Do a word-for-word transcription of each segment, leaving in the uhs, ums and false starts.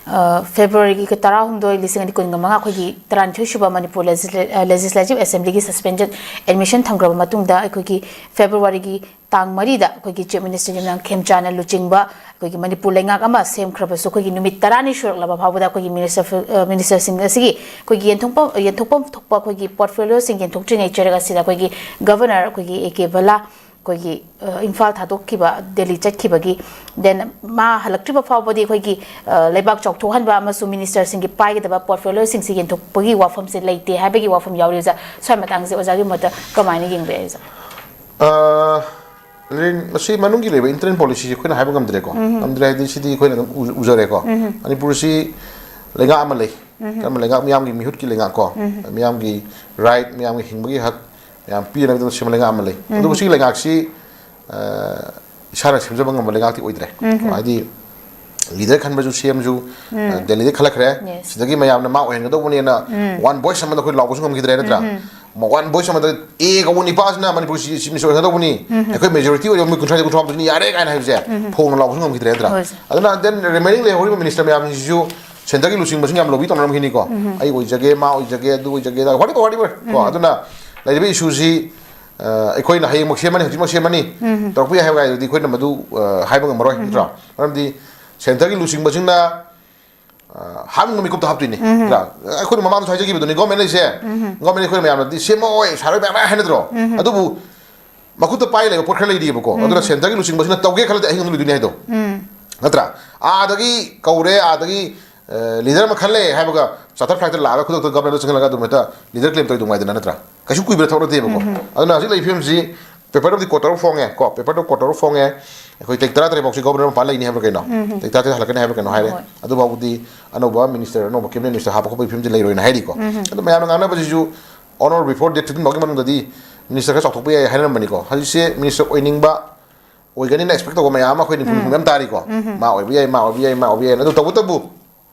ꯐꯦꯕ꯭ꯔꯨꯋꯥꯔꯤꯒꯤ ꯇꯔꯥꯍꯨꯝꯗꯣꯏ, ꯂꯤꯁꯤꯡ ꯑꯅꯤ ꯀꯨꯟꯒ ꯃꯉꯥ, ꯑꯩꯈꯣꯏꯒꯤ ꯇꯔꯥꯅꯤꯊꯣꯏ ꯁꯨꯕ ꯃꯅꯤꯄꯨꯔ ꯂꯦꯖꯤꯁꯂꯦꯇꯤꯚ ꯑꯦꯁꯦꯝꯕ꯭ꯂꯤꯒꯤ ꯁꯁꯄꯦꯟꯁꯟ ꯑꯦꯗꯃꯤꯁꯟ ꯊꯝꯈ꯭ꯔꯕ ꯃꯇꯨꯡꯗ, ꯑꯩꯈꯣꯏꯒꯤ ꯐꯦꯕ꯭ꯔꯨꯋꯥꯔꯤꯒꯤ ꯇꯥꯡ ꯃꯔꯤꯗ ꯑꯩꯈꯣꯏꯒꯤ ꯆꯤꯐ ꯃꯤꯅꯤꯁꯇꯔ ꯌꯨꯝꯅꯥꯝ ꯈꯦꯝꯆꯥꯟꯅ ꯂꯨꯆꯤꯡꯕ ꯑꯩꯈꯣꯏꯒꯤ ꯃꯅꯤꯄꯨꯔ ꯂꯩꯉꯥꯛ ꯑꯃ ꯁꯦꯝꯈ꯭ꯔꯕꯁꯨ, ꯑꯩꯈꯣꯏꯒꯤ ꯅꯨꯃꯤꯠ ꯇꯔꯥꯅꯤ ꯁꯨꯔꯛꯂꯕ ꯐꯥꯎꯕꯗ ꯑꯩꯈꯣꯏꯒꯤ ꯃꯤꯅꯤꯁꯇꯔ, ꯃꯤꯅꯤꯁꯇꯔꯁꯤꯡ ꯑꯁꯤꯒꯤ ꯑꯩꯈꯣꯏꯒꯤ ꯌꯦꯟꯊꯣꯛꯐꯝ, ꯌꯦꯟꯊꯣꯛꯐꯝ ꯊꯣꯛꯄ ꯑꯩꯈꯣꯏꯒꯤ ꯄꯣꯔꯠꯐꯣꯂꯤꯑꯣꯁꯤꯡ ꯌꯦꯟꯊꯣꯛꯇ꯭ꯔꯤꯉꯩ ꯆꯩꯔꯛ ꯑꯁꯤꯗ ꯑꯩꯈꯣꯏꯒꯤ ꯒꯚꯔꯅꯔ ꯑꯩꯈꯣꯏꯒꯤ ꯑꯦ ꯀꯦ ꯕꯂꯥ ꯑꯩꯈꯣꯏꯒꯤ, ꯑ, ꯏꯝꯐꯥꯜ ꯊꯥꯗꯣꯛꯈꯤꯕ, ꯗꯦꯜꯂꯤ ꯆꯠꯈꯤꯕꯒꯤ, then ꯃꯥ ꯍꯜꯂꯛꯇ꯭ꯔꯤꯕ ꯐꯥꯎꯕꯗꯤ ꯑꯩꯈꯣꯏꯒꯤ, ꯑ, ꯂꯩꯕꯥꯛ ꯆꯥꯎꯊꯣꯛꯍꯟꯕ ꯑꯃꯁꯨꯡ ꯃꯤꯅꯤꯁꯇꯔꯁꯤꯡꯒꯤ ꯄꯥꯏꯒꯗꯕ ꯄꯣꯔꯠꯐꯣꯂꯤꯑꯣꯁꯤꯡꯁꯤ ꯌꯦꯟꯊꯣꯛꯄꯒꯤ ꯋꯥꯐꯝꯁꯦ ꯂꯩꯇꯦ ꯍꯥꯏꯕꯒꯤ ꯋꯥꯐꯝ ꯌꯥꯎꯔꯤ ꯑꯣꯖꯥ꯫ ꯁ꯭ꯋꯥꯏ ꯃꯇꯥꯡꯁꯦ ꯑꯣꯖꯥꯒꯤ ꯃꯣꯠꯇ ꯀꯃꯥꯏꯅ ꯌꯦꯡꯕ ꯌꯥꯏ ꯑꯣꯖꯥ? ꯑ, ꯂꯦꯔꯤꯟ, ꯃꯁꯤ ꯃꯅꯨꯡꯒꯤ ꯂꯩꯕ ꯏꯟꯇꯔꯅꯦꯜ ꯄꯣꯂꯤꯁꯤꯁꯦ ꯑꯩꯈꯣꯏꯅ ꯍꯥꯏꯕ ꯉꯝꯗ꯭ꯔꯦꯀꯣ꯫ ꯉꯝꯗ꯭ꯔꯦ ꯍꯥꯏꯗꯤ ꯁꯤꯗꯤ ꯑꯩꯈꯣꯏꯅ ꯑꯗꯨꯝ ꯎ-, ꯎꯖꯔꯦꯀꯣ꯫ ꯃꯅꯤꯄꯨꯔꯁꯤ ꯂꯩꯉꯥꯛ ꯑꯃ ꯂꯩ꯫ ꯀꯔꯝꯕ ꯂꯩꯉꯥꯛ? ꯃꯤꯌꯥꯝꯒꯤ ꯃꯤꯍꯨꯠꯀꯤ ꯂꯩꯉꯥꯛ ꯀꯣ꯫ ꯃꯤꯌꯥꯝꯒꯤ ꯔꯥꯏꯠ, ꯃꯤꯌꯥꯝꯒꯤ ꯍꯤꯡꯕꯒꯤ ꯍꯛ, ꯃꯌꯥꯝ ꯄꯤꯅꯕꯒꯤꯗꯃꯛ ꯁꯦꯝꯕ ꯂꯩꯉꯥꯛ ꯑꯃ ꯂꯩ꯫ ꯑꯗꯨꯕꯨ ꯁꯤꯒꯤ ꯂꯩꯉꯥꯛꯁꯤ, ꯑ, ꯏꯁꯥꯅ ꯁꯦꯝꯖꯕ ꯉꯝꯕ ꯂꯩꯉꯥꯛꯇꯤ ꯑꯣꯏꯗ꯭ꯔꯦ꯫ ꯍꯥꯏꯗꯤ ꯂꯤꯗꯔ ꯈꯟꯕꯁꯨ, ꯁꯤ ꯑꯦꯝꯁꯨ, ꯑ, ꯗꯦꯜꯂꯤꯗ ꯈꯜꯂꯛꯈ꯭ꯔꯦ꯫ Yes. ꯁꯤꯗꯒꯤ ꯃꯌꯥꯝꯅ ꯃꯥ ꯑꯣꯏꯍꯟꯒꯗꯧꯕꯅꯦꯅ ꯋꯥꯟ ꯚꯣꯏꯁ ꯑꯃꯗ ꯑꯩꯈꯣꯏ ꯂꯥꯎꯕꯁꯨ ꯉꯝꯈꯤꯗ꯭ꯔꯦ, ꯅꯠꯇ꯭ꯔꯥ? ꯋꯥꯟ ꯚꯣꯏꯁ ꯑꯃꯗ ꯑꯦ ꯀꯧꯕ ꯅꯤꯄꯥꯁꯤꯅ ꯃꯅꯤꯄꯨꯔꯁꯤ ꯆꯤꯐ ꯃꯤꯅꯤꯁꯇꯔ ꯑꯣꯏꯍꯟꯒꯗꯧꯕꯅꯤ, ꯑꯩꯈꯣꯏ ꯃꯦꯖꯣꯔꯤꯇꯤ ꯑꯣꯏꯕ ꯃꯤ ꯀꯨꯟꯊ꯭ꯔꯥ, ꯀꯨꯟꯊ꯭ꯔꯥ ꯃꯥꯊꯣꯏꯅ ꯌꯥꯔꯦ ꯀꯥꯏꯅ ꯍꯥꯏꯕꯁꯦ ꯐꯣꯡꯅ ꯂꯥꯎꯕꯁꯨ ꯉꯝꯈꯤꯗ꯭ꯔꯦ, ꯅꯠꯇ꯭ꯔꯥ? ꯍꯣꯏ, ꯁꯦ꯫ ꯑꯗꯨꯅ then remaining ꯂꯩꯍꯧꯔꯤꯕ ꯃꯤꯅꯤꯁꯇꯔ ꯃꯌꯥꯝꯁꯤꯡꯁꯤꯁꯨ ꯁꯦꯟꯇꯔꯒꯤ ꯂꯨꯆꯤꯡꯕꯁꯤꯡ ꯌꯥꯝ ꯂꯣꯕꯤ ꯇꯧꯅꯔꯝꯈꯤꯅꯤꯀꯣ꯫ ꯑꯩ ꯑꯣꯏꯖꯒꯦ, ꯃꯥ ꯑꯣꯏꯖꯒꯦ, ꯑꯗꯨ ꯑꯣꯏꯖꯒꯦ, ꯑꯗ whatever, whatever ꯀꯣ꯫ ꯑꯗꯨꯅ ꯂꯩꯔꯤꯕ ꯏꯁꯨꯁꯤ, ꯑ, ꯑꯩꯈꯣꯏꯅ ꯍꯌꯦꯡꯃꯛ ꯁꯦꯝꯃꯅꯤ, ꯍꯧꯖꯤꯛꯃꯛ ꯁꯦꯝꯃꯅꯤ, ꯇꯧꯔꯛꯄ ꯌꯥꯏ ꯍꯥꯏꯕ ꯀꯥꯏꯗꯨꯗꯤ ꯑꯩꯈꯣꯏꯅ ꯃꯗꯨ, ꯑ, ꯍꯥꯏꯕ ꯉꯝꯃꯔꯣꯏ, ꯅꯠꯇ꯭ꯔꯥ? ꯃꯔꯝꯗꯤ ꯁꯦꯟꯇꯔꯒꯤ ꯂꯨꯆꯤꯡꯕꯁꯤꯡꯅ, ꯑ, ꯍꯥꯞꯅꯤꯡꯕ ꯃꯤꯀꯨꯞꯇ ꯍꯥꯞꯇꯣꯏꯅꯤ, ꯅꯠꯇ꯭ꯔꯥ? ꯑꯩꯈꯣꯏꯅ ꯃꯃꯥꯡꯗꯁꯨ ꯍꯥꯏꯖꯈꯤꯕꯗꯨꯅꯤ, ꯒꯣꯔꯃꯦꯟ ꯍꯥꯏꯁꯦ, ꯒꯣꯔꯃꯦꯟ ꯑꯩꯈꯣꯏꯅ ꯃꯌꯥꯝꯅꯗꯤ ꯁꯦꯝꯃꯛꯑꯣꯏ, ꯁꯥꯔꯣꯏ ꯃꯌꯥꯝ ꯍꯥꯏꯅꯗ꯭ꯔꯣ? ꯑꯗꯨꯕꯨ ꯃꯈꯨꯠꯇ ꯄꯥꯏ ꯂꯩꯕ ꯄꯣꯠ ꯈꯔ ꯂꯩꯔꯤꯕꯀꯣ꯫ ꯑꯗꯨꯅ ꯁꯦꯟꯇꯔꯒꯤ ꯂꯨꯆꯤꯡꯕꯁꯤꯅ ꯇꯧꯒꯦ ꯈꯜꯂꯗꯤ ꯑꯍꯤꯡ ꯑꯗꯨꯝ ꯂꯩꯗꯣꯏꯅꯤ ꯍꯥꯏꯗꯣ꯫ ꯅꯠꯇ꯭ꯔꯥ? ꯑꯥꯗꯒꯤ ꯀꯧꯔꯦ, ꯑꯥꯗꯒꯤ, ꯑ, ꯂꯤꯗꯔ ꯑꯃ ꯈꯜꯂꯦ ꯍꯥꯏꯕꯒ ꯆꯥꯔꯇꯔ ꯐ꯭ꯂꯥꯏꯠꯇ ꯂꯥꯛꯑꯒ ꯈꯨꯗꯛꯇ ꯒꯚꯔꯅꯔꯗ ꯆꯪꯍꯜꯂꯒ ꯑꯗꯨꯝ ꯍꯦꯛꯇ ꯂꯤꯗꯔ ꯀ꯭ꯂꯦꯝ ꯇꯧꯔꯤꯗꯣ ꯉꯥꯏꯗꯅ, ꯅꯠꯇ꯭ꯔꯥ? ꯀꯩꯁꯨ ꯀꯨꯏꯕ ꯊꯕꯛ ꯅꯠꯇꯦꯕꯀꯣ꯫ ꯑꯗꯨꯅ ꯍꯧꯖꯤꯛ ꯂꯩꯔꯤꯕ ꯐꯤꯕꯝꯁꯤ ꯄꯦꯄꯔ ꯑꯣꯐ ꯗꯤ ꯀꯣꯔꯠꯇ ꯐꯣꯡꯉꯦ ꯀꯣ, ꯄꯦꯄꯔ ꯑꯣꯐ ꯀꯣꯔꯠꯇ ꯐꯣꯡꯉꯦ꯫ ꯑꯩꯈꯣꯏ ꯇꯥꯔꯤꯛ ꯇꯔꯥꯇꯔꯦꯠ ꯐꯥꯎꯁꯤ ꯒꯚꯔꯅꯔ ꯃꯄꯥꯟ ꯂꯩꯅꯤ ꯍꯥꯏꯕ꯭ꯔꯥ ꯀꯩꯅꯣ? ꯇꯥꯔꯤꯛ ꯇꯔꯥꯇꯔꯦꯠ ꯍꯜꯂꯛꯀꯅꯤ ꯍꯥꯏꯕ꯭ꯔꯥ ꯀꯩꯅꯣ ꯍꯥꯏꯔꯦ꯫ ꯍꯣꯏ꯫ ꯑꯗꯨꯐꯥꯎꯕꯗꯤ ꯑꯅꯧꯕ ꯃꯤꯅꯤꯁꯇꯔ, ꯑꯅꯧꯕ ꯀꯦꯕꯤꯅꯦꯠ ꯃꯤꯅꯤꯁꯇꯔ ꯍꯥꯞꯄ ꯈꯣꯠꯄꯒꯤ ꯐꯤꯕꯝꯁꯤ ꯂꯩꯔꯣꯏꯅ ꯍꯥꯏꯔꯤꯀꯣ꯫ ꯑꯗꯣ ꯃꯌꯥꯝꯅ ꯉꯥꯡꯅꯕꯁꯤꯁꯨ on or before date fifteen ꯐꯥꯎꯒꯤ ꯃꯅꯨꯡꯗꯗꯤ ꯃꯤꯅꯤꯁꯇꯔ ꯈꯔ ꯆꯥꯎꯊꯣꯛꯄ ꯌꯥꯏ ꯍꯥꯏꯅꯔꯝꯕꯅꯤꯀꯣ꯫ ꯍꯧꯖꯤꯛꯁꯦ ꯃꯤꯅꯤꯁꯇꯔ ꯑꯣꯏꯅꯤꯡꯕ, ꯑꯣꯏꯒꯅꯤꯅ ꯑꯦꯛꯁꯄꯦꯛ ꯇꯧꯕ ꯃꯌꯥꯝ ꯑꯃ ꯑꯩꯈꯣꯏ ꯅꯤꯐꯨ ꯅꯤꯐꯨ ꯃꯌꯥꯝ ꯇꯥꯔꯤꯀꯣ꯫ ꯃꯥ ꯑꯣꯏꯕ ꯌꯥꯏ, ꯃꯥ ꯑꯣꯏꯕ ꯌꯥꯏ, ꯃꯥ ꯑꯣꯏꯕ ꯌꯥꯏ꯫ ꯑꯗꯨ ꯇꯧꯕꯇꯕꯨ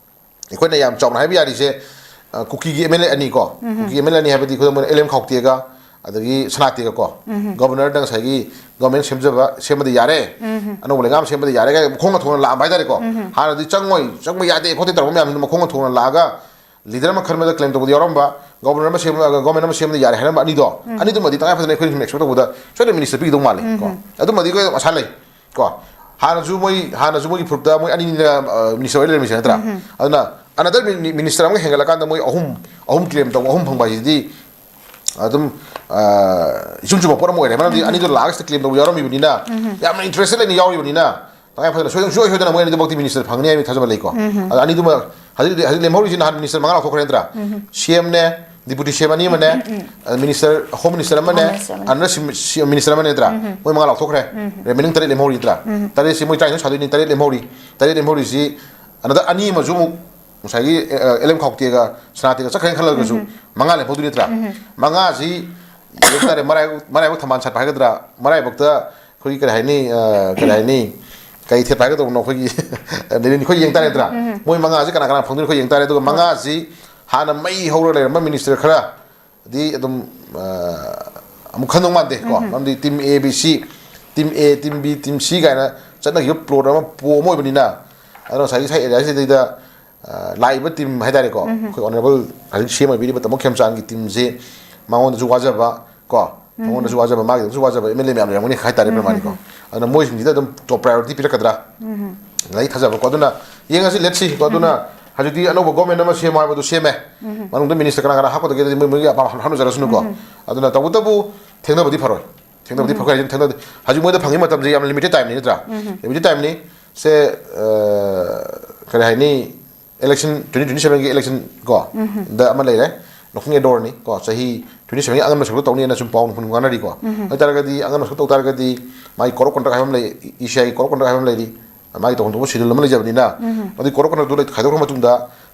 ꯑꯩꯈꯣꯏꯅ ꯌꯥꯝ ꯆꯥꯎꯅ ꯍꯥꯏꯕ ꯌꯥꯔꯤꯁꯦ, ꯑ, ꯀꯨꯀꯤꯒꯤ ꯑꯦꯝ ꯑꯦꯜ ꯑꯦ ꯑꯅꯤ ꯀꯣ, ꯀꯨꯀꯤꯒꯤ ꯑꯦꯝ ꯑꯦꯜ ꯑꯦ ꯑꯅꯤ ꯍꯥꯏꯕꯗꯤ ꯈꯨꯗꯝ ꯑꯣꯏꯅ ꯑꯦꯜ ꯑꯦꯝ ꯈꯥꯎꯇꯦꯒ, ꯑꯗꯒꯤ ꯁꯅꯥꯇꯤꯒ ꯀꯣ, ꯒꯣꯕꯔꯅꯔꯗ ꯉꯁꯥꯏꯒꯤ ꯒꯣꯔꯃꯦꯟ ꯁꯦꯝꯖꯕ, ꯁꯦꯝꯕꯗꯤ ꯌꯥꯔꯦ, ꯑꯅꯧꯕ ꯂꯩꯉꯥꯛ ꯑꯃ ꯁꯦꯝꯕꯗꯤ ꯌꯥꯔꯦ ꯀꯥꯏꯅ ꯃꯈꯣꯡꯒ ꯊꯣꯡꯅ ꯂꯥꯛꯑꯝꯕ ꯍꯥꯏꯇꯥꯔꯦꯀꯣ꯫ ꯍꯥꯟꯅꯗꯤ ꯆꯪꯉꯣꯏ, ꯆꯪꯕ ꯌꯥꯗꯦ ꯈꯣꯠꯇꯦ ꯇꯧꯔꯝꯕ ꯃꯌꯥꯝꯁꯤꯅ ꯃꯈꯣꯡꯒ ꯊꯣꯡꯅ ꯂꯥꯛꯑꯒ ꯂꯤꯗꯔ ꯑꯃ ꯈꯟꯕꯗ ꯀ꯭ꯂꯦꯝ ꯇꯧꯕꯗ ꯌꯥꯎꯔꯝꯕ, ꯒꯣꯕꯔꯅꯔ ꯑꯃ ꯁꯦꯝꯕ, ꯒꯣꯔꯃꯦꯟ ꯑꯃ ꯁꯦꯝꯕꯗ ꯌꯥꯔꯦ ꯍꯥꯏꯔꯝꯕ ꯑꯅꯤꯗꯣ, ꯑꯅꯤꯗꯨꯃꯗꯤ ꯇꯉꯥꯏ ꯐꯗꯅ ꯑꯩꯈꯣꯏꯅ ꯁꯨꯝ ꯑꯦꯛꯁꯄꯦꯛ ꯇꯧꯕꯗ ꯁꯣꯏꯗꯅ ꯃꯤꯅꯤꯁꯇꯔ ꯄꯤꯒꯗꯧ ꯃꯥꯜꯂꯦ ꯀꯣ꯫ ꯑꯗꯨꯃꯗꯤ ꯑꯩꯈꯣꯏ ꯑꯗꯨꯝ ꯑꯁꯥ ꯂꯩ ꯀꯣ꯫ ꯍꯥꯟꯅꯁꯨ ꯃꯣꯏ, ꯍꯥꯟꯅꯁꯨ ꯃꯣꯏꯒꯤ ꯐꯨꯔꯨꯞꯇ ꯃꯣꯏ ꯑꯅꯤꯅ, ꯑ, ꯃꯤꯅꯤꯁꯇꯔ ꯑꯣꯏ ꯂꯩꯔꯝꯃꯤꯁꯦ ꯅꯠꯇ꯭ꯔꯥ? ꯑꯗꯨꯅ ꯑꯅꯗꯔ ꯃꯤꯅꯤ-, ꯃꯤꯅꯤꯁꯇꯔ ꯑꯃꯒ ꯍꯦꯟꯒꯠꯂꯀꯥꯟꯗ ꯃꯣꯏ ꯑꯍꯨꯝ, ꯑꯍꯨꯝ ꯀ꯭ꯂꯦꯝ ꯇꯧꯕ, ꯑꯍꯨꯝ ꯐꯪꯕ ꯍꯥꯏꯁꯤꯗꯤ ꯑꯗꯨꯝ, ꯑ, ꯏꯆꯨꯝ ꯆꯨꯝꯕ ꯄꯣꯠ ꯑꯃ ꯑꯣꯏꯔꯦ꯫ ꯃꯔꯝꯗꯤ ꯑꯅꯤꯗꯣ ꯂꯥꯁꯇ ꯀ꯭ꯂꯦꯝ ꯇꯧꯕ ꯌꯥꯎꯔꯝꯃꯤꯕꯅꯤꯅ, ꯌꯥꯝꯅ ꯏꯟꯇꯔꯦꯁꯇꯦꯠ ꯂꯩꯅ ꯌꯥꯎꯔꯤꯕꯅꯤꯅ, ꯇꯉꯥꯏ ꯐꯗꯅ ꯁꯣꯏꯗꯅ, ꯁꯨꯡꯁꯣꯏ ꯁꯣꯏꯗꯅ ꯃꯣꯏ ꯑꯅꯤꯗꯨꯃꯛꯇꯤ ꯃꯤꯅꯤꯁꯇꯔ ꯐꯪꯅꯤ ꯍꯥꯏꯕꯒꯤ ꯊꯥꯖꯕ ꯂꯩꯀꯣ꯫ ꯑꯗꯣ ꯑꯅꯤꯗꯨꯃꯛ ꯍꯧꯖꯤꯛ, ꯍꯧꯖꯤꯛ ꯂꯦꯝꯍꯧꯔꯤꯁꯤ, ꯅꯍꯥꯟ ꯃꯤꯅꯤꯁꯇꯔ ꯃꯉꯥ ꯂꯥꯎꯊꯣꯛꯈ꯭ꯔꯦ ꯅꯠꯇ꯭ꯔꯥ? ꯁꯤ ꯑꯦꯝꯅꯦ, ꯗꯤꯄꯨꯇꯤ ꯁꯤ ꯑꯦꯝ ꯑꯅꯤ ꯑꯃꯅꯦ, ꯑ, ꯃꯤꯅꯤꯁꯇꯔ, ꯍꯣꯝ ꯃꯤꯅꯤꯁꯇꯔ ꯑꯃꯅꯦ, ꯍꯣꯝ ꯃꯤꯅꯤꯁꯇꯔ ꯑꯃꯅꯦ꯫ ꯑꯅꯗꯔ ꯁꯤ-, ꯁꯤ-, ꯃꯤꯅꯤꯁꯇꯔ ꯑꯃꯅꯦ ꯅꯠꯇ꯭ꯔꯥ? ꯃꯣꯏ ꯃꯉꯥ ꯂꯥꯎꯊꯣꯛꯈ꯭ꯔꯦ꯫ ꯔꯤꯃꯦꯅꯤꯡ ꯇꯔꯦꯠ ꯂꯦꯝꯍꯧꯔꯤ ꯅꯠꯇ꯭ꯔꯥ? ꯇꯔꯦꯠꯁꯤ ꯃꯣꯏ ꯇꯔꯥꯅꯤꯊꯣꯏ ꯁꯥꯗꯣꯏꯅꯤ, ꯇꯔꯦꯠ ꯂꯦꯝꯍꯧꯔꯤ꯫ ꯇꯔꯦꯠ ꯂꯦꯝꯍꯧꯔꯤꯁꯤ ꯑꯅꯗꯔ ꯑꯅꯤ ꯑꯃꯁꯨ ꯑꯃꯨꯛ ꯉꯁꯥꯏꯒꯤ, ꯑ, ꯑꯦꯜ ꯑꯦꯝ ꯈꯥꯎꯇꯦꯒ ꯁꯅꯥꯇꯦꯒ ꯆꯠꯈ꯭ꯔꯦꯅ ꯈꯜꯂꯒꯁꯨ, ꯃꯉꯥ ꯂꯦꯝꯍꯧꯗꯣꯏ ꯅꯠꯇ꯭ꯔꯥ? ꯃꯉꯥꯁꯤ ꯌꯦꯡ ꯇꯥꯔꯦ, ꯃꯔꯥꯏ-, ꯃꯔꯥꯏꯕꯛ ꯊꯝꯕꯥꯜ ꯁꯥꯠꯄ ꯍꯥꯏꯒꯗ꯭ꯔꯥ, ꯃꯔꯥꯏꯕꯛꯇ ꯑꯩꯈꯣꯏꯒꯤ ꯀꯔꯤ ꯍꯥꯏꯅꯤ, ꯑ, ꯀꯔꯤ ꯍꯥꯏꯅꯤ, ꯀꯩ ꯊꯦꯠꯄ ꯍꯥꯏꯒꯗꯧꯕꯅꯣ, ꯑꯩꯈꯣꯏꯒꯤ ꯂꯩꯔꯤꯅꯤ, ꯑꯩꯈꯣꯏ ꯌꯦꯡ ꯇꯥꯔꯦ ꯅꯠꯇ꯭ꯔꯥ? ꯃꯣꯏ ꯃꯉꯥꯁꯦ ꯀꯅꯥ ꯀꯅꯥ ꯐꯪꯗꯣꯏꯅꯣ ꯑꯩꯈꯣꯏ ꯌꯦꯡ ꯇꯥꯔꯦ꯫ ꯑꯗꯨꯒ ꯃꯉꯥꯁꯤ ꯍꯥꯟꯅ ꯃꯩ ꯍꯧꯔ ꯂꯩꯔꯝꯕ ꯃꯤꯅꯤꯁꯇꯔ ꯈꯔꯗꯤ ꯑꯗꯨꯝ, ꯑ, ꯑꯃꯨꯛ ꯈꯟꯗꯧ ꯃꯥꯟꯗꯦ ꯀꯣ꯫ ꯃꯔꯝꯗꯤ ꯇꯤꯝ ꯑꯦ, ꯕꯤ, ꯁꯤ, ꯇꯤꯝ ꯑꯦ, ꯇꯤꯝ ꯕꯤ, ꯇꯤꯝ ꯁꯤ ꯀꯥꯏꯅ ꯆꯠꯅꯈꯤꯕ ꯄ꯭ꯂꯣꯠ ꯑꯃ ꯄꯣ ꯑꯃ ꯑꯣꯏꯕꯅꯤꯅ, ꯑꯗꯨꯅ ꯉꯁꯥꯏꯒꯤ ꯁꯥꯏ ꯑꯦꯔꯤꯌꯥꯁꯤꯗꯩꯗ ꯑ, ꯂꯥꯛꯏꯕ ꯇꯤꯝ ꯍꯥꯏꯇꯥꯔꯦꯀꯣ, ꯑꯩꯈꯣꯏ ꯑꯣꯅꯔꯦꯕꯜ ꯍꯧꯖꯤꯛ ꯁꯤ ꯑꯦꯝ ꯑꯣꯏꯕꯤꯔꯤꯕ ꯇꯥꯃꯣ ꯈꯦꯝꯆꯥꯟꯒꯤ ꯇꯤꯝꯁꯦ ꯃꯉꯣꯟꯗꯁꯨ ꯋꯥꯖꯕ ꯀꯣ, ꯃꯉꯣꯟꯗꯁꯨ ꯋꯥꯖꯕ, ꯃꯥꯒꯤꯗꯃꯛꯁꯨ ꯋꯥꯖꯕ ꯑꯦꯝ ꯑꯦꯜ ꯑꯦ ꯃꯌꯥꯝ ꯂꯩꯔꯝꯒꯅꯤ ꯍꯥꯏꯇꯥꯔꯦ ꯃꯥꯅꯤꯀꯣ꯫ ꯑꯗꯨꯅ ꯃꯣꯏꯁꯤꯡꯁꯤꯗ ꯑꯗꯨꯝ ꯇꯣꯞ ꯄ꯭ꯔꯥꯏꯌꯣꯔꯤꯇꯤ ꯄꯤꯔꯛꯀꯗ꯭ꯔꯥ ꯂꯩ ꯊꯥꯖꯕꯀꯣ꯫ ꯑꯗꯨꯅ ꯌꯦꯡꯉꯁꯤ, let's see ꯀꯣ꯫ ꯑꯗꯨꯅ ꯍꯧꯖꯤꯛꯇꯤ ꯑꯅꯧꯕ ꯒꯣꯔꯃꯦꯟ ꯑꯃ ꯁꯦꯝꯃꯣ ꯍꯥꯏꯕꯗꯨ ꯁꯦꯝꯃꯦ꯫ ꯃꯅꯨꯡꯗ ꯃꯤꯅꯤꯁꯇꯔ ꯀꯅꯥ ꯀꯅꯥ ꯍꯥꯞꯀꯗꯒꯦ, ꯑꯗꯨꯗꯤ ꯃꯣꯏ ꯃꯣꯏꯒꯤ ꯑꯄꯥꯝꯕ ꯍꯥꯞꯅꯖꯔꯁꯅꯨꯀꯣ꯫ ꯑꯗꯨꯅ ꯇꯧꯕꯇꯕꯨ ꯊꯦꯡꯅꯕꯗꯤ ꯐꯔꯣꯏ꯫ ꯊꯦꯡꯅꯕꯗꯤ ꯐꯔꯣꯏ ꯍꯥꯏꯁꯦ, ꯊꯦꯡꯅꯕꯗꯤ ꯍꯧꯖꯤꯛ ꯃꯣꯏꯗ ꯐꯪꯉꯤ ꯃꯇꯝꯁꯦ ꯌꯥꯝ ꯂꯤꯃꯤꯇꯦꯠ ꯇꯥꯏꯝꯅꯤ ꯅꯠꯇ꯭ꯔꯥ? ꯂꯤꯃꯤꯇꯦꯠ ꯇꯥꯏꯝꯅꯤ꯫ ꯁꯦ, ꯑ, ꯀꯔꯤ ꯍꯥꯏꯅꯤ, ꯏꯂꯦꯛꯁꯟ, ꯇ꯭ꯋꯦꯟꯇꯤ ꯇ꯭ꯋꯦꯟꯇꯤ ꯁꯚꯦꯟꯒꯤ ꯏꯂꯦꯛꯁꯟ ꯀꯣ, ꯗ ꯑꯃ ꯂꯩꯔꯦ꯫ ꯅꯣꯀꯤꯡ ꯑꯦ ꯗꯣꯔꯅꯤ ꯀꯣ, ꯆꯍꯤ ꯇ꯭ꯋꯦꯟꯇꯤ ꯁꯚꯦꯟꯒꯤ ꯑꯉꯟꯕ ꯁꯔꯨꯛꯇ ꯇꯧꯅꯤꯅ ꯁꯨꯝ ꯄꯥꯎ ꯅꯨꯡ ꯉꯥꯡꯅꯔꯤꯀꯣ꯫ ꯑꯗꯨ ꯑꯣꯏꯇꯥꯔꯒꯗꯤ ꯑꯉꯟꯕ ꯁꯔꯨꯛ ꯇꯧ ꯇꯥꯔꯒꯗꯤ ꯃꯥꯒꯤ ꯀꯣꯔꯣꯞ ꯀꯟꯇ꯭ꯔꯛ ꯍꯥꯏꯕ ꯑꯃ ꯂꯩ, ꯏ ꯁꯤ ꯑꯥꯏꯒꯤ ꯀꯣꯔꯣꯞ ꯀꯟꯇ꯭ꯔꯛ ꯍꯥꯏꯕ ꯑꯃ ꯂꯩꯔꯤ꯫ ꯃꯥꯒꯤ ꯇꯧꯐꯝ ꯊꯣꯛꯄ ꯁꯦꯗꯨꯜ ꯑꯃ ꯂꯩꯖꯕꯅꯤꯅ, ꯑꯗꯨꯒꯤ ꯀꯣꯔꯣꯞ ꯀꯟꯇ꯭ꯔꯛꯇꯨ ꯂꯩ-, ꯈꯥꯏꯗꯣꯛꯈ꯭ꯔ ꯃꯇꯨꯡꯗ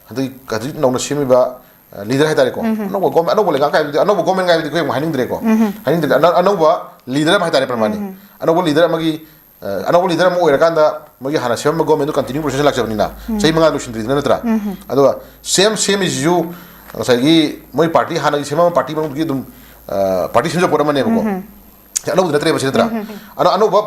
ꯍꯟꯗꯛ ꯍꯧꯖꯤꯛ ꯅꯧꯅ ꯁꯦꯝꯃꯤꯕ, ꯑ, ꯂꯤꯗꯔ ꯍꯥꯏꯇꯥꯔꯦꯀꯣ, ꯑꯅꯧꯕ ꯒꯣꯔꯃꯦꯟ, ꯑꯅꯧꯕ ꯂꯩꯉꯥꯛ ꯍꯥꯏꯕꯗꯤ, ꯑꯅꯧꯕ ꯒꯣꯔꯃꯦꯟ ꯍꯥꯏꯕꯗꯤ ꯑꯩꯈꯣꯏ ꯑꯃꯨꯛ ꯍꯥꯏꯅꯤꯡꯗ꯭ꯔꯦꯀꯣ꯫ ꯍꯥꯏꯅꯤꯡꯗ꯭ꯔꯦ꯫ ꯑꯅ-, ꯑꯅꯧꯕ ꯂꯤꯗꯔ ꯑꯃ ꯍꯥꯏꯇꯥꯔꯦ, ꯄ꯭ꯔꯃꯥꯅꯤ꯫ ꯑꯅꯧꯕ ꯂꯤꯗꯔ ꯑꯃꯒꯤ, ꯑ, ꯑꯅꯧꯕ ꯂꯤꯗꯔ ꯑꯃ ꯑꯣꯏꯔꯀꯥꯟꯗ ꯃꯣꯏꯒꯤ ꯍꯥꯟꯅ ꯁꯦꯝꯃꯝꯕ ꯒꯣꯔꯃꯦꯟꯗꯨ ꯀꯟꯇꯤꯅ꯭ꯌꯨ ꯄ꯭ꯔꯣꯁꯦꯁ ꯂꯥꯛꯆꯕꯅꯤꯅ, ꯆꯍꯤ ꯃꯉꯥ ꯂꯣꯏꯁꯤꯟꯗ꯭ꯔꯤꯗꯅ ꯅꯠꯇ꯭ꯔꯥ? ꯑꯗꯨꯒ ꯁꯦꯝ-, ꯁꯦꯝꯃꯤꯁꯤꯁꯨ ꯉꯁꯥꯏꯒꯤ ꯃꯣꯏ ꯄꯥꯔꯇꯤ, ꯍꯥꯟꯅꯒꯤ ꯁꯦꯝꯃꯝꯕ ꯄꯥꯔꯇꯤ ꯃꯅꯨꯡꯗꯒꯤ ꯑꯗꯨꯝ ꯄꯥꯔꯇꯤ ꯁꯦꯝꯖꯕ ꯄꯣꯠ ꯑꯃꯅꯦꯕꯀꯣ꯫ ꯑꯅꯧꯕꯗꯤ ꯅꯠꯇ꯭ꯔꯦꯕ ꯁꯤ, ꯅꯠꯇ꯭ꯔꯥ? ꯑꯅ ꯑꯅꯧꯕ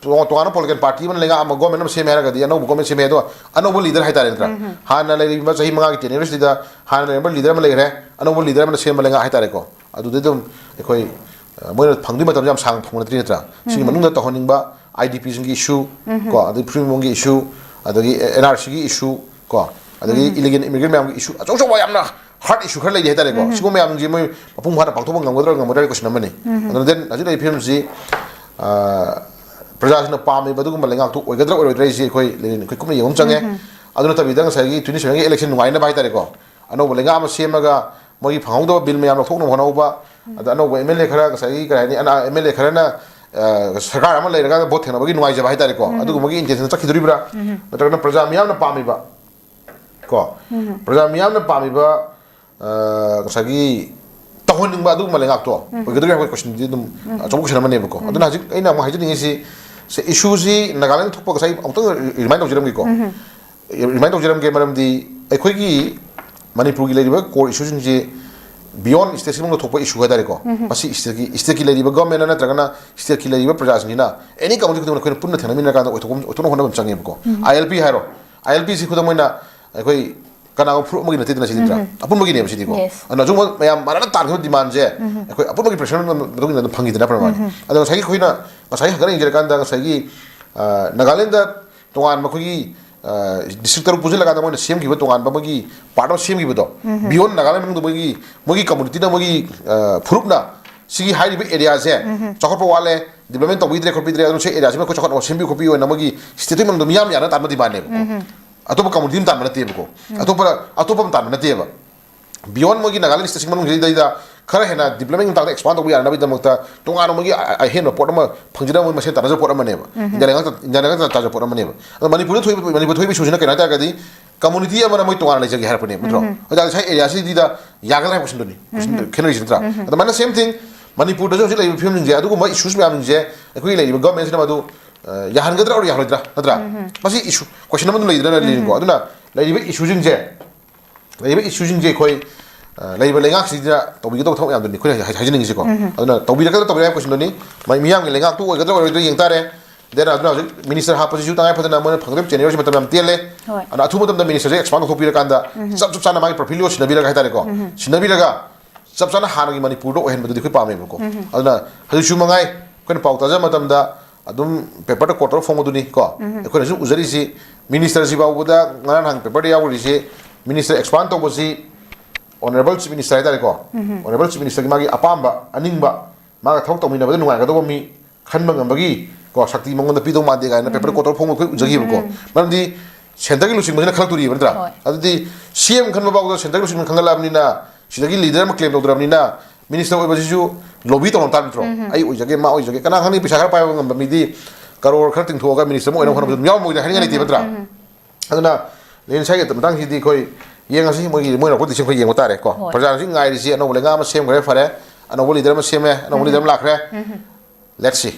ꯇꯣꯉꯥꯟ ꯇꯣꯉꯥꯟꯅ ꯄꯣꯂꯤꯇꯤꯀꯦꯜ ꯄꯥꯔꯇꯤ ꯑꯃꯅ ꯂꯩꯉꯥꯛ ꯑꯃ, ꯒꯣꯔꯃꯦꯟ ꯑꯃ ꯁꯦꯝꯃꯦ ꯍꯥꯏꯔꯒꯗꯤ ꯑꯅꯧꯕ ꯒꯣꯔꯃꯦꯟ ꯁꯦꯝꯃꯦ ꯍꯥꯏꯗꯣ ꯑꯅꯧꯕ ꯂꯤꯗꯔ ꯍꯥꯏꯇꯥꯔꯦ, ꯅꯠꯇ꯭ꯔꯥ? ꯍꯥꯟꯅ ꯂꯩꯔꯤꯕ ꯆꯍꯤ ꯃꯉꯥꯒꯤ ꯇꯦꯅ꯭ꯌꯔꯁꯤꯗ ꯍꯥꯟꯅ ꯂꯩꯔꯝꯕ ꯂꯤꯗꯔ ꯑꯃ ꯂꯩꯈ꯭ꯔꯦ, ꯑꯅꯧꯕ ꯂꯤꯗꯔ ꯑꯃꯅ ꯁꯦꯝꯕ ꯂꯩꯉꯥꯛ ꯍꯥꯏꯇꯥꯔꯦꯀꯣ꯫ ꯑꯗꯨꯗꯤ ꯑꯗꯨꯝ ꯑꯩꯈꯣꯏ, ꯑ, ꯃꯣꯏꯅ ꯐꯪꯗꯣꯏ ꯃꯇꯝꯁꯦ ꯌꯥꯝ ꯁꯥꯡꯅ ꯐꯪꯕ ꯅꯠꯇ꯭ꯔꯤ, ꯅꯠꯇ꯭ꯔꯥ? ꯁꯤꯒꯤ ꯃꯅꯨꯡꯗ ꯇꯧꯍꯟꯅꯤꯡꯕ IDPꯁꯤꯡꯒꯤ issue, ꯀꯣ, ꯑꯗꯒꯤ ꯐꯨꯔꯨꯞ ꯏꯃꯨꯡꯒꯤ issue, ꯑꯗꯒꯤ NRCꯒꯤ issue, ꯀꯣ, ꯑꯗꯒꯤ illegal immigrant ꯃꯌꯥꯝꯒꯤ issue, ꯑꯆꯧ ꯑꯆꯧꯕ ꯌꯥꯝꯅ hard issue ꯈꯔ ꯂꯩꯔꯤ ꯍꯥꯏꯇꯥꯔꯦꯀꯣ꯫ ꯁꯤꯒꯨꯝꯕ ꯃꯌꯥꯝꯁꯦ ꯃꯣꯏ ꯃꯄꯨꯡ ꯐꯥꯅ ꯄꯥꯡꯊꯣꯛꯄ ꯉꯝꯒꯗ꯭ꯔꯥ ꯉꯝꯒꯗ꯭ꯔꯥ ꯍꯥꯏꯕ question ꯑꯃꯅꯤ꯫ ꯑꯗꯨꯅ then ꯍꯧꯖꯤꯛ ꯂꯩꯔꯤꯕ ꯐꯤꯕꯝꯁꯤ, ꯑ, ꯄ꯭ꯔꯖꯥꯁꯤꯡꯅ ꯄꯥꯝꯃꯤꯕ ꯑꯗꯨꯒꯨꯝꯕ ꯂꯩꯉꯥꯛꯇꯨ ꯑꯣꯏꯒꯗ꯭ꯔꯥ ꯑꯣꯏꯔꯣꯏꯗ꯭ꯔꯥ ꯍꯥꯏꯁꯤ ꯑꯩꯈꯣꯏ ꯂꯩꯔꯤꯅꯤ, ꯑꯩꯈꯣꯏ ꯀꯨꯞꯅ ꯌꯦꯡꯕ ꯑꯃ ꯆꯪꯉꯦ꯫ ꯑꯗꯨ ꯅꯠꯇꯕꯤꯗ ꯉꯁꯥꯏꯒꯤ twenty sevenꯒꯤ election ꯅꯨꯡꯉꯥꯏꯅꯕ ꯍꯥꯏꯇꯥꯔꯦꯀꯣ, ꯑꯅꯧꯕ ꯂꯩꯉꯥꯛ ꯑꯃ ꯁꯦꯝꯃꯒ ꯃꯣꯏꯒꯤ ꯐꯪꯍꯧꯗꯕ bill ꯃꯌꯥꯝ ꯂꯧꯊꯣꯛꯅꯕ ꯍꯣꯠꯅꯍꯧꯕ, ꯑꯗ ꯑꯅꯧꯕ MLA ꯈꯔ, ꯉꯁꯥꯏꯒꯤ ꯀꯔꯤ ꯍꯥꯏꯅꯤ, ꯑꯅ-, MLA ꯈꯔꯅ, ꯑ, ꯁꯔꯀꯥꯔ ꯑꯃ ꯂꯩꯔꯀꯥꯟꯗ vote ꯊꯦꯡꯅꯕꯒꯤ ꯅꯨꯡꯉꯥꯏꯖꯕ ꯍꯥꯏꯇꯥꯔꯦꯀꯣ, ꯑꯗꯨꯒꯨꯝꯕꯒꯤ intention ꯆꯠꯈꯤꯗꯣꯔꯤꯕ꯭ꯔꯥ? ꯅꯠꯇ꯭ꯔꯒꯅ ꯄ꯭ꯔꯖꯥ ꯃꯤꯌꯥꯝꯅ ꯄꯥꯝꯃꯤꯕ, ꯀꯣ, ꯄ꯭ꯔꯖꯥ ꯃꯤꯌꯥꯝꯅ ꯄꯥꯝꯃꯤꯕ, ꯑ, ꯉꯁꯥꯏꯒꯤ ꯇꯧꯍꯟꯅꯤꯡꯕ ꯑꯗꯨꯒꯨꯝꯕ ꯂꯩꯉꯥꯛꯇꯣ ꯑꯣꯏꯒꯗꯧꯔꯤ ꯍꯥꯏꯕ questionꯗꯤ ꯑꯗꯨꯝ ꯑꯆꯧꯕ question ꯑꯃꯅꯦꯕꯀꯣ꯫ ꯑꯗꯨꯅ ꯍꯧꯖꯤꯛ ꯑꯩꯅ ꯑꯃꯨꯛ ꯍꯥꯏꯖꯅꯤꯡꯉꯤꯁꯤ, ꯁꯦ, issueꯁꯤ ꯅꯥꯒꯥꯂꯦꯟꯗ ꯊꯣꯛꯄ, ꯉꯁꯥꯏ ꯑꯃꯨꯛꯇꯪ remind ꯇꯧꯖꯔꯝꯒꯦꯀꯣ꯫ Remind ꯇꯧꯖꯔꯝꯒꯦ, ꯃꯔꯝꯗꯤ ꯑꯩꯈꯣꯏꯒꯤ ꯃꯅꯤꯄꯨꯔꯒꯤ ꯂꯩꯔꯤꯕ core issueꯁꯤꯡꯁꯤ beyond stateꯁꯤ ꯃꯅꯨꯡꯗ ꯊꯣꯛꯄ issue ꯍꯥꯏꯇꯥꯔꯦꯀꯣ꯫ ꯃꯁꯤ stateꯀꯤ, stateꯀꯤ ꯂꯩꯔꯤꯕ governmentꯅ ꯅꯠꯇ꯭ꯔꯒꯅ stateꯀꯤ ꯂꯩꯔꯤꯕ ꯄ꯭ꯔꯖꯥꯁꯤꯡꯁꯤꯅ any community ꯈꯨꯗꯤꯡꯃꯛ ꯑꯩꯈꯣꯏꯅ ꯄꯨꯟꯅ ꯊꯦꯡꯅꯃꯤꯟꯅꯔꯀꯥꯟꯗ ꯑꯣꯏꯊꯣꯛꯐꯝ, ꯑꯣꯏꯊꯣꯛꯅꯕ ꯍꯣꯠꯅꯕ ꯑꯃ ꯆꯪꯉꯦꯕꯀꯣ꯫ ILP ꯍꯥꯏꯔꯣ, ILPꯁꯤ ꯈꯨꯗꯝ ꯑꯣꯏꯅ ꯑꯩꯈꯣꯏ ꯀꯅꯥꯒꯨꯝꯕ ꯐꯨꯔꯨꯞ ꯑꯃꯒꯤ ꯅꯠꯇꯦꯗꯅ ꯁꯤꯗꯤ, ꯅꯠꯇ꯭ꯔꯥ? ꯑꯄꯨꯟꯕꯒꯤꯅꯦꯕ ꯁꯤꯗꯤꯀꯣ꯫ Yes. ꯑꯗꯨꯅ ꯑꯁꯨꯝꯕ ꯃꯌꯥꯝ ꯃꯥꯟꯅꯅ ꯇꯥꯟꯈꯤꯕ demandꯁꯦ ꯑꯩꯈꯣꯏ ꯑꯄꯨꯟꯕꯒꯤ pressure ꯃꯇꯨꯡ ꯏꯟꯅ ꯑꯗꯨꯝ ꯐꯪꯈꯤꯗꯅ ꯐꯔꯃꯥꯅꯤ꯫ ꯑꯗꯣ ꯉꯁꯥꯏꯒꯤ ꯑꯩꯈꯣꯏꯅ ꯉꯁꯥꯏ ꯍꯪꯒꯠ ꯌꯦꯡꯖꯔꯀꯥꯟꯗ ꯉꯁꯥꯏꯒꯤ, ꯑ, ꯅꯥꯒꯥꯂꯦꯟꯗ ꯇꯣꯉꯥꯟꯕ ꯑꯩꯈꯣꯏꯒꯤ, ꯑ, district ꯇꯔꯨꯛ ꯄꯨꯟꯁꯤꯜꯂꯀꯥꯟꯗ ꯃꯣꯏꯅ ꯁꯦꯝꯈꯤꯕ ꯇꯣꯉꯥꯟꯕ ꯃꯣꯏꯒꯤ part ꯑꯃ ꯁꯦꯝꯈꯤꯕꯗꯣ, beyond ꯅꯥꯒꯥꯂꯦꯟ ꯃꯅꯨꯡꯗ ꯃꯣꯏꯒꯤ, ꯃꯣꯏꯒꯤ communityꯅ, ꯃꯣꯏꯒꯤ, ꯑ, ꯐꯨꯔꯨꯞꯅ ꯁꯤꯒꯤ ꯍꯥꯏꯔꯤꯕ areaꯁꯦ ꯆꯥꯎꯈꯠꯄ ꯋꯥꯠꯂꯦ, development ꯇꯧꯕꯤꯗ꯭ꯔꯦ ꯈꯣꯠꯄꯤꯗ꯭ꯔꯦ, ꯑꯗꯨꯅ ꯁꯤ areaꯁꯤꯃ ꯑꯩꯈꯣꯏ ꯆꯥꯎꯈꯠꯅꯕ ꯁꯦꯝꯕꯤꯌꯨ ꯈꯣꯠꯄꯤꯌꯨ ꯍꯥꯏꯅ ꯃꯣꯏꯒꯤ stateꯇꯨꯒꯤ ꯃꯅꯨꯡꯗ ꯃꯤꯌꯥꯝ ꯌꯥꯅ ꯇꯥꯟꯕ demandꯅꯦꯕꯀꯣ꯫ ꯑꯇꯣꯞꯄ communityꯅ ꯇꯥꯟꯕ ꯅꯠꯇꯦꯕꯀꯣ꯫ ꯑꯇꯣꯞꯄ, ꯑꯇꯣꯞꯄ ꯑꯃ ꯇꯥꯟꯕ ꯅꯠꯇꯦꯕ꯫ Beyond ꯃꯣꯏꯒꯤ ꯅꯥꯒꯥꯂꯦꯟ stateꯁꯤꯡ ꯃꯅꯨꯡꯁꯤꯗꯩꯗ ꯈꯔ ꯍꯦꯟꯅ development ꯃꯇꯥꯡꯗ expand ꯇꯧꯕ ꯌꯥꯅꯕꯒꯤꯗꯃꯛꯇ ꯇꯣꯉꯥꯟꯅ ꯃꯣꯏꯒꯤ ꯑ-, ꯑꯍꯦꯟꯕ ꯄꯣꯠ ꯑꯃ ꯐꯪꯖꯅꯕ ꯃꯣꯏ ꯃꯁꯦꯟ ꯇꯥꯟꯅꯖꯕ ꯄꯣꯠ ꯑꯃꯅꯦꯕ꯫ ꯏꯟꯗꯤꯌꯥ ꯂꯩꯉꯥꯛꯇ, ꯏꯟꯗꯤꯌꯥ ꯂꯩꯉꯥꯛꯇ ꯇꯥꯟꯖꯕ ꯄꯣꯠ ꯑꯃꯅꯦꯕ꯫ ꯑꯗꯣ ꯃꯅꯤꯄꯨꯔꯗ ꯊꯣꯛꯏꯕ, ꯃꯅꯤꯄꯨꯔꯗ ꯊꯣꯛꯏꯕ issueꯁꯤꯅ ꯀꯩꯅꯣ ꯍꯥꯏ ꯇꯥꯔꯒꯗꯤ community ꯑꯃꯅ ꯃꯣꯏ ꯇꯣꯉꯥꯟꯅ ꯂꯩꯖꯒꯦ ꯍꯥꯏꯔꯛꯄꯅꯦꯕ, ꯅꯠꯇ꯭ꯔꯣ? ꯑꯗꯨ ꯉꯁꯥꯏ areaꯁꯤꯗ ꯌꯥꯒꯗ꯭ꯔꯥ ꯍꯥꯏꯕ questionꯗꯨꯅꯤ꯫ Question ꯈꯦꯠꯅꯔꯤꯁꯤ, ꯅꯠꯇ꯭ꯔꯥ? ꯑꯗꯨꯃꯥꯏꯅ same thing ꯃꯅꯤꯄꯨꯔꯗꯁꯨ ꯍꯧꯖꯤꯛ ꯂꯩꯔꯤꯕ ꯐꯤꯕꯝꯁꯤꯡꯁꯦ, ꯑꯗꯨꯒꯨꯝꯕ issues ꯃꯌꯥꯝꯁꯤꯡꯁꯦ ꯑꯩꯈꯣꯏꯒꯤ ꯂꯩꯔꯤꯕ governmentꯁꯤꯅ ꯃꯗꯨ, ꯑ, ꯌꯥꯍꯟꯒꯗ꯭ꯔꯥ or ꯌꯥꯍꯜꯂꯣꯏꯗ꯭ꯔꯥ, ꯅꯠꯇ꯭ꯔꯥ? ꯃꯁꯤ issue, question ꯑꯃ ꯑꯗꯨꯝ ꯂꯩꯗꯅ ꯂꯩꯔꯤꯀꯣ꯫ ꯑꯗꯨꯅ ꯂꯩꯔꯤꯕ issueꯁꯤꯡꯁꯦ, ꯂꯩꯔꯤꯕ issueꯁꯤꯡꯁꯦ ꯑꯩꯈꯣꯏ, ꯑ, ꯂꯩꯔꯤꯕ ꯂꯩꯉꯥꯛꯁꯤꯗ ꯇꯧꯕꯤꯒꯗꯧꯕ ꯊꯕꯛ ꯃꯌꯥꯝꯗꯨꯅꯤ ꯑꯩꯈꯣꯏꯅ ꯍꯥꯏ- ꯍꯥꯏꯖꯅꯤꯡꯉꯤꯁꯤꯀꯣ꯫ ꯑꯗꯨꯅ ꯇꯧꯕꯤꯔꯛꯀꯗ꯭ꯔꯥ ꯇꯧꯕꯤꯔꯛꯑꯣꯏ ꯍꯥꯏꯕ ꯀꯣꯏꯁꯟꯗꯨꯅꯤ꯫ ꯃꯥꯏ ꯃꯤꯌꯥꯝꯒꯤ ꯂꯩꯉꯥꯛꯇꯨ ꯑꯣꯏꯒꯗ꯭ꯔꯥ ꯑꯣꯏꯔꯣꯏꯗ꯭ꯔꯥ ꯌꯦꯡ ꯇꯥꯔꯦ꯫ ꯗꯦꯟ ꯑꯗꯨꯅ ꯍꯧꯖꯤꯛ ꯃꯤꯅꯤꯁꯇꯔ ꯍꯥꯞꯄꯁꯤꯁꯨ ꯇꯉꯥꯏ ꯐꯗꯅ ꯃꯣꯏꯅ ꯐꯪꯒꯗꯕ ꯆꯦꯟꯅꯔꯤꯕꯁꯤ ꯃꯇꯝ ꯌꯥꯝ ꯇꯦꯜꯂꯦ꯫ ꯍꯣꯏ꯫ ꯑꯗꯨꯅ ꯑꯊꯨꯕ ꯃꯇꯝꯗ ꯃꯤꯅꯤꯁꯇꯔꯁꯦ ꯑꯦꯛꯁꯄꯥꯟ ꯇꯧꯊꯣꯛꯄꯤꯔꯀꯥꯟꯗ ꯆꯞ ꯆꯞ ꯆꯥꯅ ꯃꯥꯒꯤ ꯄ꯭ꯔꯣꯐꯤꯂꯤꯑꯣ ꯁꯤꯟꯅꯕꯤꯔꯒ ꯍꯥꯏꯇꯥꯔꯦꯀꯣ, ꯁꯤꯟꯅꯕꯤꯔꯒ ꯆꯞ ꯆꯥꯅ ꯍꯥꯟꯅꯒꯤ ꯃꯅꯤꯄꯨꯔꯗ ꯑꯣꯏꯍꯟꯕꯗꯨꯗꯤ ꯑꯩꯈꯣꯏ ꯄꯥꯝꯃꯦꯕꯀꯣ꯫ ꯑꯗꯨꯅ ꯍꯧꯖꯤꯛꯁꯨ ꯃꯉꯥꯏ ꯑꯩꯈꯣꯏꯅ ꯄꯥꯎ ꯇꯥꯖꯕ ꯃꯇꯝꯗ ꯑꯗꯨꯝ ꯄꯦꯄꯔꯗ ꯀꯣꯠ ꯇꯧꯔ ꯐꯣꯡꯕꯗꯨꯅꯤ ꯀꯣ꯫ ꯑꯩꯈꯣꯏꯅꯁꯨ ꯎꯖꯔꯤꯁꯤ ꯃꯤꯅꯤꯁꯇꯔꯁꯤ ꯐꯥꯎꯕꯗ ꯉꯔꯥꯡ ꯅꯍꯥꯟ ꯄꯦꯄꯔꯗ ꯌꯥꯎꯔꯤꯁꯤ ꯃꯤꯅꯤꯁꯇꯔ ꯑꯦꯛꯁꯄꯥꯟ ꯇꯧꯕꯁꯤ ꯑꯣꯅꯔꯦꯕꯜ ꯆꯤꯐ ꯃꯤꯅꯤꯁꯇꯔ ꯍꯥꯏꯇꯥꯔꯦꯀꯣ꯫ ꯑꯣꯅꯔꯦꯕꯜ ꯆꯤꯐ ꯃꯤꯅꯤꯁꯇꯔꯒꯤ ꯃꯥꯒꯤ ꯑꯄꯥꯝꯕ ꯑꯅꯤꯡꯕ ꯃꯥꯒ ꯊꯕꯛ ꯇꯧꯃꯤꯟꯅꯕꯗ ꯅꯨꯡꯉꯥꯏꯒꯗꯧꯕ ꯃꯤ ꯈꯟꯕ ꯉꯝꯕꯒꯤ ꯀꯣ ꯁꯛꯇꯤ ꯃꯉꯣꯟꯗ ꯄꯤꯗꯧ ꯃꯥꯟꯗꯦ ꯀꯥꯏꯅ ꯄꯦꯄꯔ ꯀꯣꯠ ꯇꯧꯔ ꯐꯣꯡꯕ ꯑꯩꯈꯣꯏ ꯎꯖꯈꯤꯕꯀꯣ꯫ ꯃꯔꯝꯗꯤ ꯁꯦꯟꯇꯔꯒꯤ ꯂꯨꯆꯤꯡꯕꯁꯤꯅ ꯈꯜꯂꯛꯇꯣꯔꯤꯕ ꯅꯠꯇ꯭ꯔꯥ? ꯍꯣꯏ꯫ ꯑꯗꯨꯗꯤ ꯁꯤ ꯑꯦꯝ ꯈꯟꯕ ꯐꯥꯎꯗ ꯁꯦꯟꯇꯔꯒꯤ ꯂꯨꯆꯤꯡꯕ ꯈꯟꯒꯠꯂꯛꯑꯕꯅꯤꯅ ꯁꯤꯗꯒꯤ ꯂꯤꯗꯔ ꯑꯃ ꯀ꯭ꯂꯦꯝ ꯇꯧꯗ꯭ꯔꯕꯅꯤꯅ ꯃꯤꯅꯤꯁꯇꯔ ꯑꯣꯏꯕꯁꯤꯁꯨ ꯂꯣꯕꯤ ꯇꯧꯔꯝ ꯇꯥꯕ ꯅꯠꯇ꯭ꯔꯣ? ꯑꯩ ꯑꯣꯏꯖꯒꯦ, ꯃꯥ ꯑꯣꯏꯖꯒꯦ, ꯀꯅꯥ ꯈꯪꯅꯤ, ꯄꯩꯁꯥ ꯈꯔ ꯄꯥꯏꯕ ꯉꯝꯕ ꯃꯤꯗꯤ ꯀꯔꯣꯔ ꯈꯔ ꯇꯤꯡꯊꯣꯛꯑꯒ ꯃꯤꯅꯤꯁꯇꯔ ꯑꯃ ꯑꯣꯏꯅꯕ ꯍꯣꯠꯅꯕꯁꯨ ꯑꯗꯨꯝ ꯌꯥꯎꯔꯝꯕ ꯑꯣꯏꯗꯤ ꯍꯥꯏꯅꯤꯡꯉꯥꯏ ꯂꯩꯇꯦꯕ ꯅꯠꯇ꯭ꯔꯥ? ꯑꯗꯨꯅ ꯂꯦꯟꯁꯥꯏꯒꯤ ꯃꯇꯥꯡꯁꯤꯗꯤ ꯑꯩꯈꯣꯏ ꯌꯦꯡꯉꯁꯤ, ꯃꯣꯏꯒꯤ ꯃꯣꯏꯅ ꯂꯧꯔꯛꯄꯗꯤ ꯑꯩꯈꯣꯏ ꯌꯦꯡꯕ ꯇꯥꯔꯦꯀꯣ꯫ ꯍꯣꯏ꯫ ꯄ꯭ꯔꯖꯥꯅ ꯍꯧꯖꯤꯛ ꯉꯥꯏꯔꯤꯁꯤ ꯑꯅꯧꯕ ꯂꯩꯉꯥꯛ ꯑꯃ ꯁꯦꯝꯈ꯭ꯔꯦ, ꯐꯔꯦ, ꯑꯅꯧꯕ ꯂꯤꯗꯔ ꯑꯃ ꯁꯦꯝꯃꯦ, ꯑꯅꯧꯕ ꯂꯤꯗꯔ ꯑꯃ ꯂꯥꯛꯈ꯭ꯔꯦ꯫ Let's see꯫